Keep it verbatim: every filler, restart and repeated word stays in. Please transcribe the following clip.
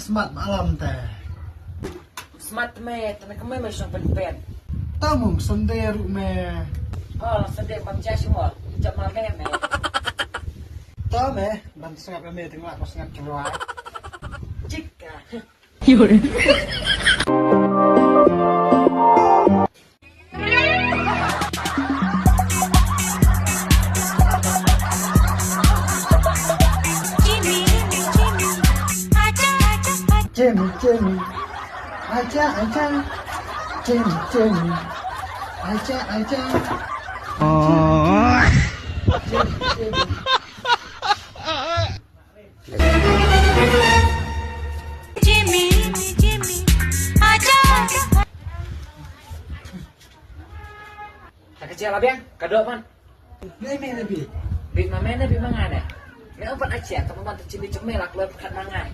Smat malam te. Smat me, te me kemai me shong pen pen. Tamung Sunday ruh me. Oh, Sunday bam ja shimo. Jam mal me me. Ta me, ban sngap me tengah ko sngap keluar. Jika. Jimmy, Jimmy. Aja, aja. Jimmy, Jimmy. Aja, aja. Oh. Jimmy, Jimmy. Jimmy, Jimmy, aja. Ta ka jia la biang, ka doh man. Bit ma me ne bit ma nga ne. Me ong pat ka jia, ka man ta Jimmy Jimmy la kloi pyrkhat ma nga.